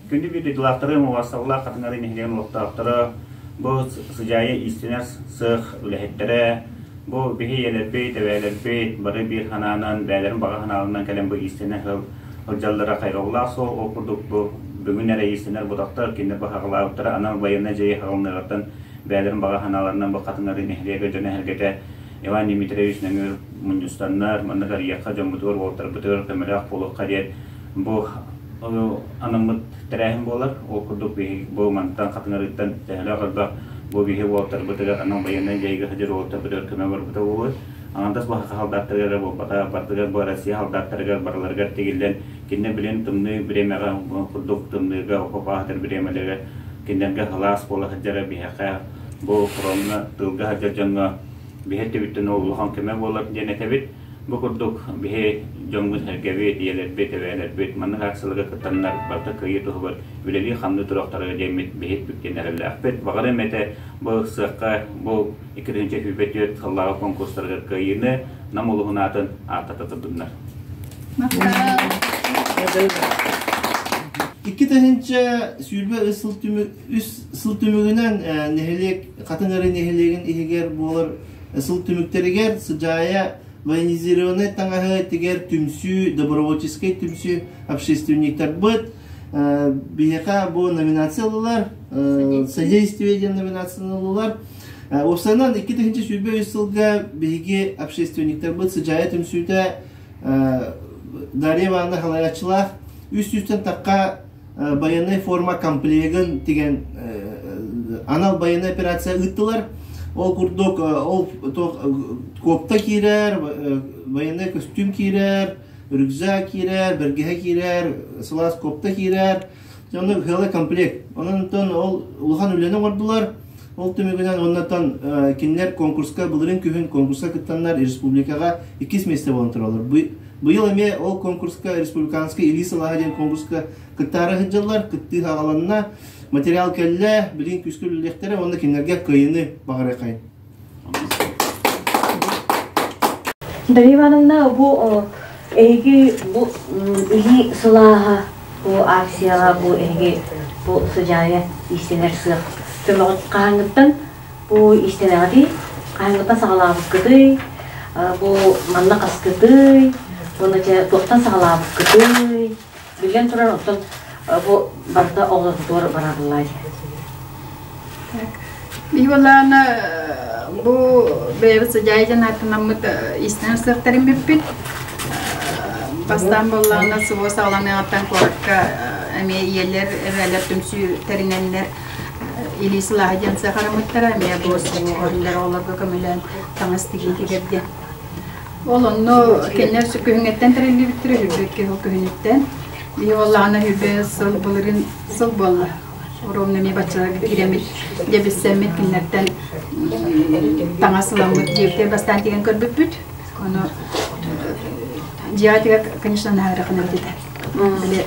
Күндү биир дойдулаахтарым, убаастабыллаах Хатыҥ Арыы нэһилиэгин олохтоохторо, бу Сыдьаайа иистэнэр сыах үлэһиттэрэ, бу биһи ийэлэрбит, эбээлэрбит бары биир санаанан, бэйэлэрин баҕа санааларынан кэлэн бу иистэнэ сылдьаллара хайҕабыллаах суол. Ол курдук бу бүгүн эрэ иистэнэр бутахтар кинилэр баһаҕалаабыттара анал байыаннай дьайыы хаҕылыныаҕыттан бэйэлэрин баҕа санааларынан бу Хатыҥ Арыы нэһилиэгэ дьоно-сэргэтэ Иван Дмитриевич нөҥүө мунньустаннар, маннык арыйыахха дьоммутугар, уолаттарбытыгар көмөлөөх буолуохха диэн бу анаммыт тэрээһин буолар. Ол курдук биһиги бу мантан Хатыҥ Арыыттан төһөлөөх элбэх бу биһи уолаттарбытыгар анал байыаннай дьайыыга сылдьар уолаттарбытыгар көмө барбыта буолуой. Аҥардас бу саха халдааттарыгар эрэ буолбата, барытыгар бу Россия халдааттарыгар барыларыгар тигиллэн, кинилэр билин тымныы бириэмэҕэ курдук тымныыга окоп аһатар бириэмэлэригэр кинилэргэ сылаас буола сылдьара биһиэхэ бу фроҥҥа тыылга сылдьар дьоҥҥо биһи өттүбүттэн ол улахан көмө буолар диэн этэбит. Бу курдук биһи дьоммут-сэргэбит, ийэлэрбит, эбээлэрбит маннык акцияларга кыттаннар барыта кыайыы туһугар үлэлии-хамныы туруохтара диэммит биһи бүктэн эрэллээхпит. Баҕарыам этэ бу сыахха бу 2024 сыллааҕы конкурстарыгар кыайыыны Нам улуһун аатын ааттата турдуннар. 2023 сыл түмүк үс сыл түмүгүнэн нэһилиэк Хатыҥ Арыы нэһилиэгин иһигэр буолар сыл түмүктэригэр Сыдьаайа военизированнай таҥаһы тигэр түмсүү, добровольческай түмсүү общественниктарбыт биһиэхэ бу номинация ыллылар, содействие диэн номинацияны ыллылар. Уопсайынан 2023 сылга биһиги общественниктарбыт Сыдьаайа түмсүүтэ Дарья Ивановна салайааччылаах 300-тэн тахха байыаннай форма комплегын тигэн анал байыаннай операция ыыттылар. Ол курдук ол куопта киирэр, байыаннай көстүүм киирэр, рюкзак киирэр, бэргэһэ киирэр, сылаас куопта киирэр. Онно ыала комплект. Онон ол улахан үлэни оҥордулар. Ол түмүгүнэн оннотон кинилэр конкурска былырыын күһүн конкурска кыттаннар республикаҕа иккис миэстэ буолан тураллар. Быйыл эмиэ ол конкурска республиканскай илии сылааһа диэн конкурска кыттаары сылдьаллар, кыттыы хаҕаланна, материал кэллэ, билигин күүскэ үлэлиэхтэрэ уонна кинилэргэ кыайыыны баҕарыахайын. Дарья Ивановна, бу эһиги бу илии сылааһа бу акцияҕа бу эһиги бу сыдьаайа иистэнэр сыах көмөҕүт хаһааҥҥыттан Бу иистэнэҕитий? Хаһыҥҥыттан саҕалаабыккытый? Бу манна хаскытый? Уонна дьэ туохтан саҕалаабыккытый? Биллэн турар, оттон бу барыта оҕолорбутугар барарыллай. Так. Биһи бу бэйэбит сыдьаайа диэн ааттанаммыт иистэнэр сыахтарын бүппүт. Бастаан буоллаҕына СВО саҕаланыаҕыттан куоракка эмиэ ийэлэр, эбээлэр түмсүү тэринэннэр Илии сылааһа диэн сыахараммыттара, эмиэ бу суоҕа оҕолорго көмөлөөн таҥас тигиитигэр диэн. Ол онно кинилэр күһүҥҥэттэн тэриллибиттэрэ, үрдүк киһи ол күһүнүттэн. Биһи буоллаҕына үбэ сыл былырыын сыл буолла. Ровно эмиэ баччаларга киирэммит, дьэ билсэммит кинилэртэн таҥас ыламмыт диэбиттэр бастаан тигэн көрбүппүт. Ону дьиэҕэ конечно, наһаа ыарахан эбит этэ. Били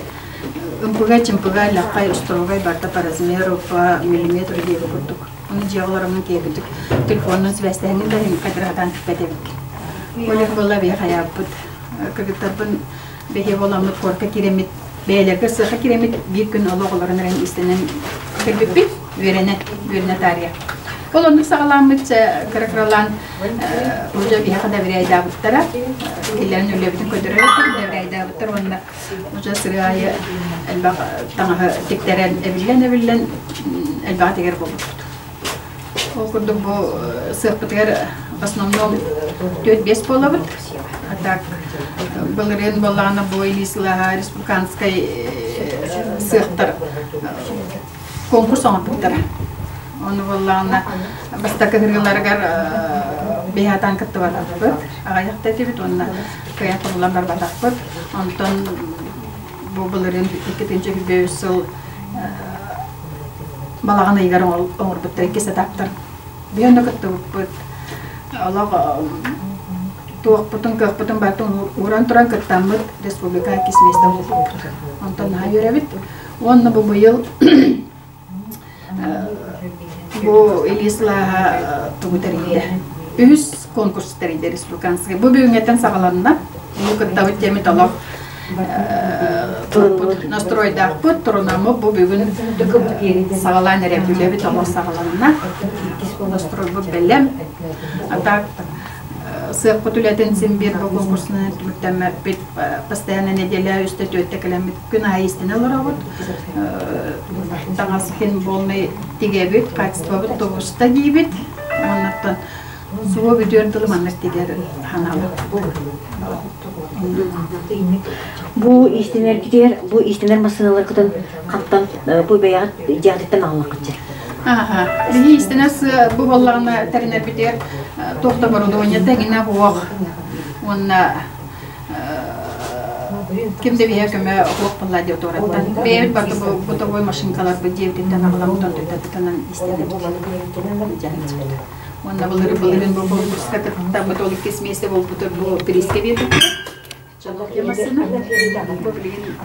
ымпыга-чымпыга, лаххай, устуругай барыта по размеру, по миллиметру диэби курдук. Ону дьиэҕэ олороммун киэбитик телефонунан сибээстэһэҥҥин да иһин хайдыраһатаан тикпэт эбиккин. Ол иһин буолла бэйэ хайаабыт кыргыттарбын бэһиэ буоламмыт куорка киирэммит бэйэлэргэ сыаха киирэммит биир күн олох олорон эрэн истэнэн кэлбиппит үөрэнэ үөрэнэ таарыйа. Ол оннук саҕалааммыт кыра-кыралаан уже биһиэхэ доверяйдаабыттара киллэрэн үлэбитин көтөрөр доверяйдаабыттар уонна уже сырыы аайы элбэх таҥаһы тиктэрэн эбиллэн-эбиллэн элбэҕи тигэр буолбуппут. Ол курдук бу сыахпытыгар в основном 4-5 буолабыт. А так былырыын буоллаҕына бу илии сылааһа республиканскай сыахтар конкурс оҥорбуттара. Ону буоллаҕына бастакы ырыаларыгар биһатаан кыттыбатахпыт, аҕыйахта этибит уонна кыайан хобуллан барбатахпыт. Онтон бу былырыын 2023 сыл балаҕан ыйыгар оҥорбуттар иккис этаптар. Биһи онно кыттыбыппыт. Олох туохпутун, кыахпытын барытын ууран туран кыттаммыт республика иккис миэстэ буолбуппут. Онтон наһаа үөрэбит. Уонна бу быйыл бу Илии сылааһа тугу тэрийдэ? Үһүс конкурс тэрийдэ республиканскай. Бу бүгүҥҥэттэн саҕаланна. Бу кыттабыт диэмит олох. Настройдаахпыт, турунаммыт бу бүгүн саҕалаан эрэ үлэбит олох саҕаланна. Настройбут бэлэм. А так сыахпыт үлэтин син биир бу конкурсунан түмүктэммэппит. Постоянно неделя үстэ түөртэ кэлэммит күн аайы истэнэ олоробут. Таҥас иһин полный тигэбит, качествобыт тубуста диибит. Оннуттан Суо бүтүөр дылы маннык тигэр ханаалар. Бу иистэнэргитигэр, бу иистэнэр массыыналаргытын хантан бу бэйэҕит дьиэҕититтэн аҕаллаххыт Аха. Биһи иистэнэр сыа бу буоллаҕына тэринэрбитигэр туох да оборудование тэҥинэ суох. Уонна ким да биһиэхэ көмө суох буолла диэ туораттан. Бэйэбит барыта бу бытовой машинкаларбыт дьиэбититтэн аҕаламмыт онтуйтаттан иистэнэбит. Уонна былыры былырын бу конкурска кыттаммыт ол иккис миэстэ буолбута бу призка биэрбиттэрэ. Чоллох массыына. Бу билигин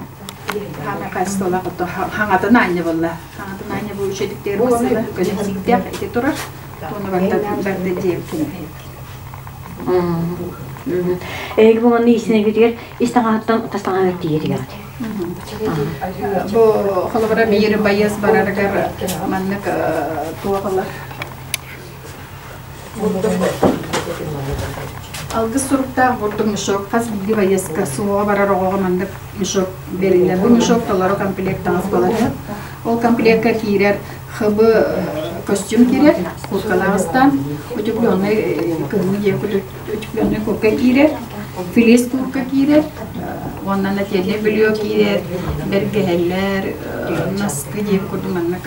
хаана хаачыстыбалаах отто хаҥатын аанньа буолла. Хаҥатын аанньа бу үчүгэйдиктэр массыына көнө сииктээх ити турар. Туону барда барда диэбитин. Эһиги бу манна иистэнэргитигэр ис таҥаһыттан тас таҥаһыгар тиийэригэр Бу холобура биир байыас барарыгар маннык туох ылар Алгыс суруктаах бурдук мешок хас биирдии байыаска суоҕа барар оҕоҕо маннык мешок бэриллэр. Бу мешок толору комплект таҥас буолар. Ол комплекка киирэр хб костюм киирэр, курткалаах ыстаан, утепленный кыһыҥҥы диэн утепленный куртка киирэр, флис куртка киирэр, уонна нательный белье киирэр, бэргэһэлэр, наскы диэн курдук маннык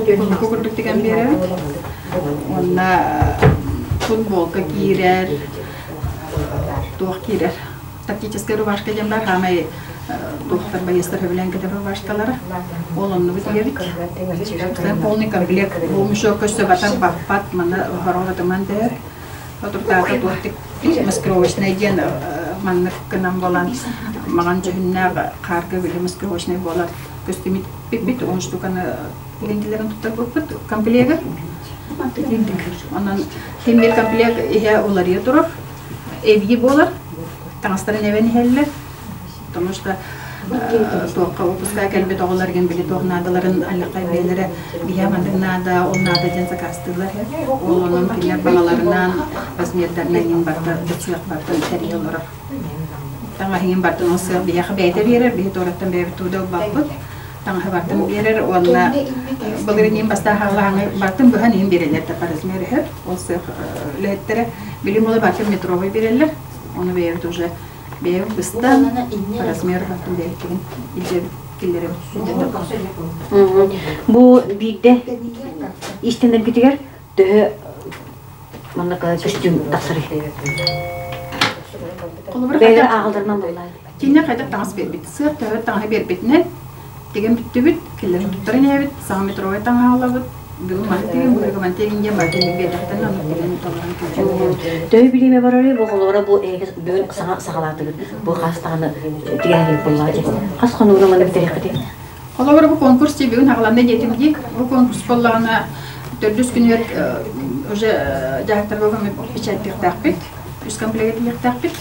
курдук курдук тигэн биэрэбит. Уонна футболка киирэр, туох киирэр? Тактическая рубашка диэн бар, хаамай туохтар байыастар сөбүлээн кэтэр рубашкалара. Ол оннугу тигэбит. Полный комплект. Бу мешок көстө батар баппат, манна хороҕотуман дэһэр. Отурдаата туох маскировочнай диэн маннык гынан буолан маҥан дьүһүннээх хаарга били маскировочнай буолар көстүмүт бит он штуканы тигэнтилэрин туттарбыппыт комплегы. Онон тимир комплект иһэ уларыйа турар, эбии буолар, таҥастарын эбэн иһэллэр. Потому что туохха выпуска кэлбит оҕолор игин били туох наадаларын аллахай бэйэлэрэ биһиэ маннык наада, ол наада диэн заказтыыллар. Ол онон кинилэр баҕаларынан размердарынан иҥин барда сыах бартан тэрийэ олорор. Таҥаһы иҥин бартан ол сыах биһиэхэ бэйэтэ биэрэр, биһи туораттан бэйэбит тууда ылбаппыт. Таҥаһы бартын биэрэр уонна былырыын иһин бастаан хаалаһаҥы бартын быһан иһин биэрэллэр да по размеру иһэр. Ол сыах үлэһиттэрэ билим уола бартын метровой биэрэллэр. Ону бэйэбит уже бэйэбит быстан по размеру бартын бэйэбит илдьэбит киллэрэбит. Бу биирдэ иистэнэргитигэр төһө манна көстүүм тахсарый? Бэйэлэр ааҕалларынан буоллаа. Кинилэр хайдах таҥас биэрбит? Сыах төһө таҥаһы биэрбитинэн тигэн бүттүбүт, кинилэр туттаран иһэбит, саҥа метровай таҥаһы аҕалабыт, бүгүн маны тигин, былыргы маны тигин диэн барытын биэрдэхтэринэ оннук тигэн толорон кэлбит. Төһө билиэмэ барарый бу холобура бу эһиги бүгүн саҥа саҕалаатыгыт бу хас даҕаны тигээһин буоллаҕа дии. Хас хонугуна манна бүтэриэххитий? Холобура бу конкурс дии бүгүн аҕаланна диэтим дии. Бу конкурс буоллаҕына төрдүс күнүгэр уже дьаһыктарга печаттыахтаахпыт, үс комплект тиһиэхтээхпит.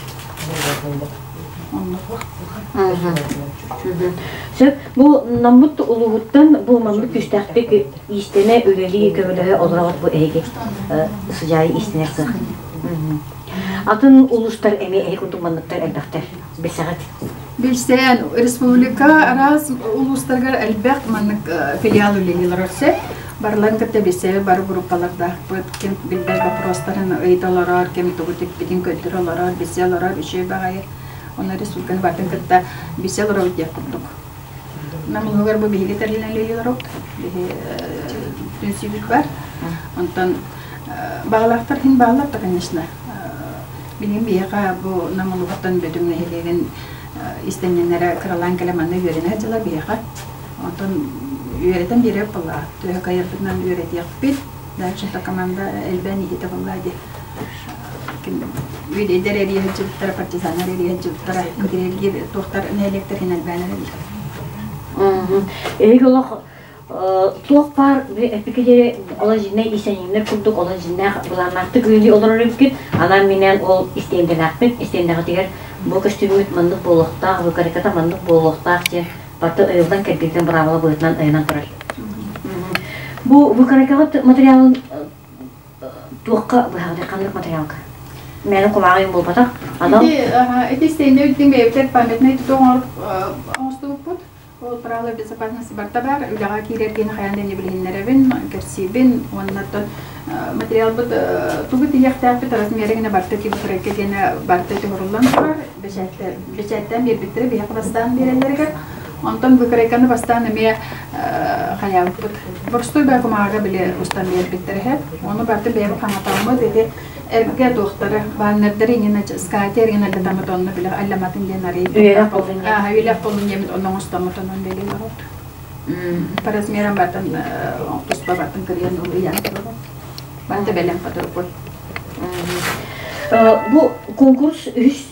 Сөп. Бу Наммыт улууһуттан бу маннык күүстээхтик иистэнэ, үлэлии, көмөлөһө олороҕут бу эһиги сыдьаайы иистэнэр сыах. Атын улуустар эмиэ эһи курдук манныктар элбэхтэр. Билсэҕит? Билсэн, республика араас улуустарыгар элбэх маннык филиал үлэлиилэр өссө. Барыларын кытта билсэбит, бары группалардаахпыт, ким билбэт вопростарын ыйыта олорор, ким тугу тикпитин көрдөрө олорор, билсэ олорор, үчүгэй баҕайы. Онно республиканы бартын кытта билсэ олоробут диэх курдук. Нам улууһугар бу биһиги тэрилинэн үлэлии олоробут. Биһи түмсүүбүт бар. Онтон баҕалаахтар иһин бааллар да, конечно. Билигин биһиэхэ бу Нам улууһуттан Бөтүҥ нэһилиэгин истэнньэннэрэ кыралаан кэлэн манна үөрэнэ сылдьаллар биһиэхэ. Онтон үөрэтэн биэрэр буоллаҕа. Төһө кыайарбытынан үөрэтиэхпит. Дальше команда элбээн иһитэ буоллаа дии. Эдэр эрийэ сылдьыбыттара, партизаннар эрийэ сылдьыбыттара, интириэргиир туохтар нэһилиэктэр иһин элбээн эрэллэр. Эһиги олох туох баар эппиккэ диэри олох дьиннээх иистэнньэҥнэр курдук олох дьиннээх былааннаахтык үлэлии олорор эбиккит. Анаан-минээн ол истиэндэлээхпит, истиэндэҕитигэр Бу көстүүммүт маннык буолуохтаах, бу кариката маннык буолуохтаах диэн барыта ыйыллан кэлбитин быраабыла быһыытынан ыйанан турар. Бу выкройкаҕыт материалын туохха быһаҕыный, ханнык материалга? Мээнэ кумааҕы буолбатах, анал Ити, ити стенде үттүн бэйэбитэр памятный туту оҥостубуппут. Ол правила безопасности барыта баар. Үлэҕэ киирэр киһини хайаан да билиһиннэрэбин, кэпсиибин. Уонна оттон материалбыт тугу тиһиэхтээхпит размера гына барыта тибухрайка диэнэ барыта туһуруллан турар. Бэчээттээн биэрбиттэрэ биһиэхэ бастаан биэрэллэригэр. Онтон выкройканы бастаан эмиэ хайаабыппыт. Боростуой баа кумааҕыга били устан биэрбиттэр иһэ. Ону барытын бэйэбит хаҥатаммыт ити эргэ туохтары, баннердары иҥин скатер иҥин алдатаммыт онно били алламатын диэн арый. Үөрэх болун диэн. Аа, үөрэх болун диэммит онно оҥостоммут онон били олорот. По размерам бартан туспа бартын кырыйан улуйан турабыт. Барыта бэлэм под рукой. Бу конкурс үһүс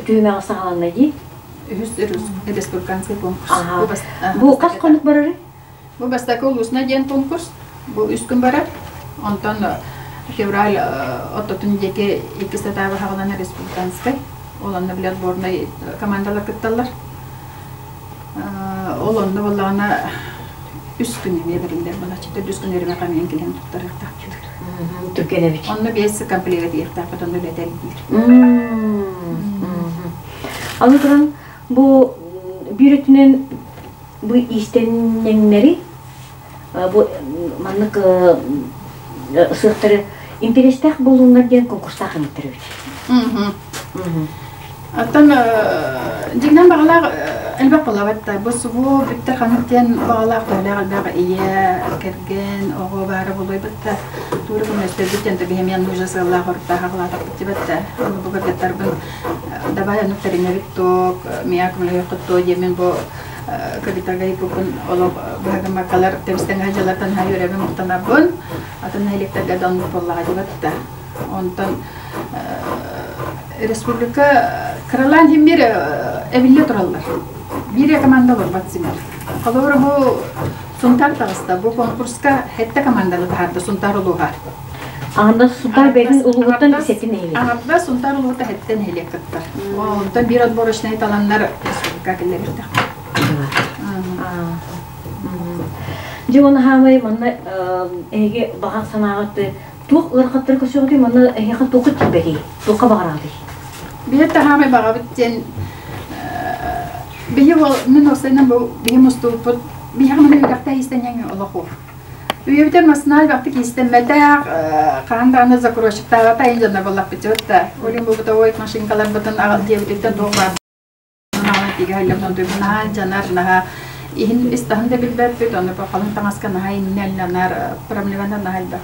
түһүмэҕэ саҕаланна дии. Үһүс республиканский конкурс. Бу хас хонук барарый? Бу бастакы улуусна диэн конкурс. Бу үс күн барар. Онтон февраль ортотун диэки иккис этабы хаҕаланар республиканскай. Ол онно билэр сборнай командалар кытталлар. Ол онно буоллаҕына үс күн эмиэ бэриллэр буолааччы. Төрдүс күн өрүмэ хамыйан кэлэн туттарыахтаахпыт. Түргэн эбит. Онно биэс комплект тиийиэхтээхпит, онно үлэтэ элбиир. Аны туран бу биир өттүнэн бу иистэнньэҥнэри бу маннык сыахтары интэриэстээх буолууннар диэн конкурстаах эмиттэр эбит. Оттон дьиҥнэн баҕалаах элбэх буолабат да бу субу бүттэр ханнык диэн баҕалаах төһөлөөх элбэх ийэ, кэргэн, оҕо баара буолуойбут да туора көмөлөстөрбүт диэн биһимиэн нужа сыаллаах оруттаах аҕалаатахпыт дибэт да ону бу кыргыттарбын давай оннук тэринэбит туок миа көмөлөһүөххүт дуо диэмин бу кыргыттарга ыйыппыппын олох быһагыммаккалар тэбистэн дьаллартан наһаа үөрэбин махтанабын атын нэһилиэктэргэ да оннук буоллаҕа дибэт да онтон республика кыралаан иһин эбиллэ тураллар. Биир команда олорбот симэр. Холобура бу Сунтаар таҕыста. Бу конкурска сэттэ команданы таһаарда Сунтаар улууһа. Анда Сунтаар бэйэтин улууһуттан сэттэ нэһилиэк. Аҥарда Сунтаар улууһута сэттэ нэһилиэк кыттар. Онтон биир отборочнай таланнар республика киллэриэхтээх. Дьэ уонна хаамай манна эһиги баҕа санааҕыт Туох ыарахаттары көрсөҕүтүй манна эһиэхэ туохха тиийбэтий? Туохха баҕараҕытый? Биһи таһаамай баҕабыт диэн биһи ол мин уопсайынан бу биһи мустубуппут биһиэхэ маны үөрэхтэ иистэнньэҥ олох уох. Үйэбитэ масына элбэхтик иистэммэтэх, хаһан даҕаны закройщиктаабата айан дьоннор буоллахпыт да. Ол иһин бу бытовой машинкаларбытын диэбититтэн туох баар наһаа дьанар, наһаа иһин ис-таһын да билбэппит, ону халыҥ таҥаска наһаа иннэллэнэр, проблеманан наһаа элбэх.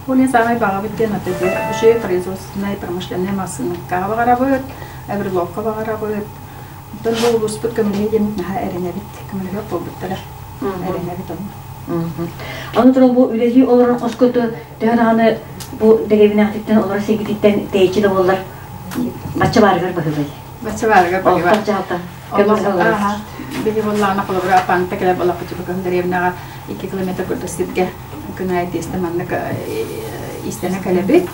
Ол иһин саамай баҕабыт диэн аты үчүгэй производственнай промышленнай массыынакка баҕарабыт, оверлокка баҕарабыт. Оттон бу улууспут көмүлүө диэммит наһаа эрэнэбит, көмүлүөк буолбуттара эрэнэбит онно. Аны туран бу үлэлии олорор хоскуту төһө даҕаны бу дэриэбинэҕититтэн олорор сиргититтэн тэйиччи да буоллар бачча баарыгар баһыыбай. Бачча баарыгар баһыыба. Олохтоох дьаһалта көмөлөһө олорор. Биһи буоллаҕына холобура аппаанта кэлэр буоллахпыт чубукун дэриэбинэҕэ 2 километр курдук сиргэ күн аайы тиэстэ маннык иистэнэ кэлэбит.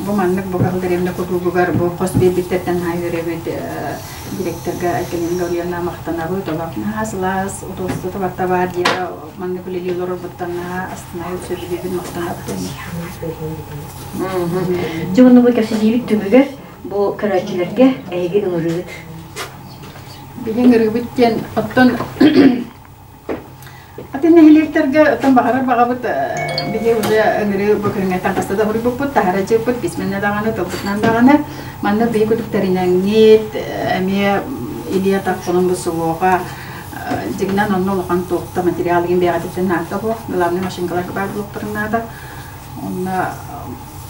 Бу маннык бу кыһыл дэриэбинэ кулуубугар бу хос биэрбиттэртэн наһаа үөрэбит директорга Айталина Гаврильевна махтанабыт. Олох наһаа сылаас, утуостута барта баар диэ маннык үлэлии олорорбуттан наһаа астынайбыт, сөбүлүүбүн, махтанабыт. Дьэ уонна бу кэпсэтиибит түмүгэр Бу көрөөччүлэргэ эһиги ыҥырыыгыт. Биһи ыҥырыыбыт диэн оттон атын нэһилиэктэргэ оттон баҕарар баҕабыт биһи уже ыҥырыы бу көрүҥҥэттэн хаста да хоруйбуппут, таһара чыыппыт, письменнэ даҕаны, тылбытынан даҕаны. Манна биһи курдук тэринэҥҥит, эмиэ Илья Тархунун бу селоҕа дьиҥинэн онно улахан туохта материал игин бэйэҕититтэн наада буо. Главный машинкаларга баар буолуохтарын наада. Онно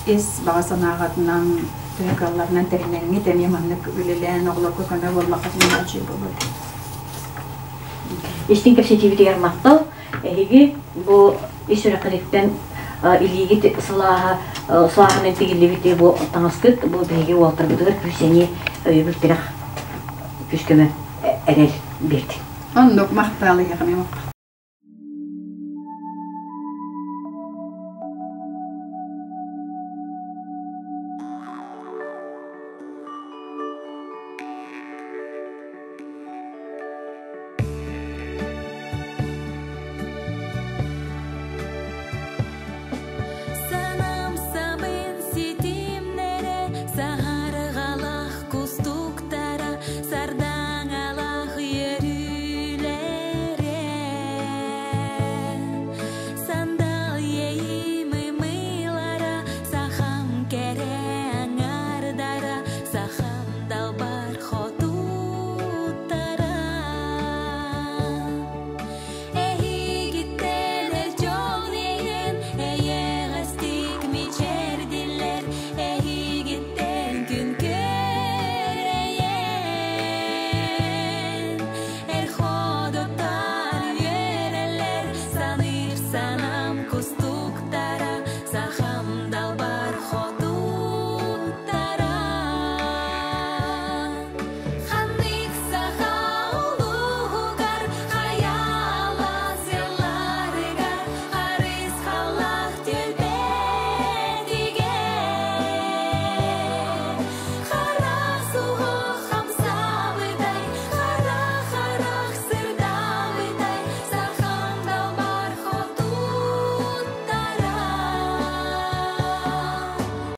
ис баҕа санааҕытынан, төһө кыалларынан тэринэҥҥит эмиэ маннык үлэлээн оҕолорго көмө буоллаххытына үчүгэй буолуо этэ. Истиҥ кэпсэтиибитигэр махтал. Эһиги бу ис сүрэххититтэн илиигит сылааһа сылааһынан тигиллибит бу таҥаскыт бу биһиги уолтарбытыгар күүс-сэниэ өйөбүл тирэх күүс-көмө эрэл биэрдин. Оннук махтал эһиэхэ махтал.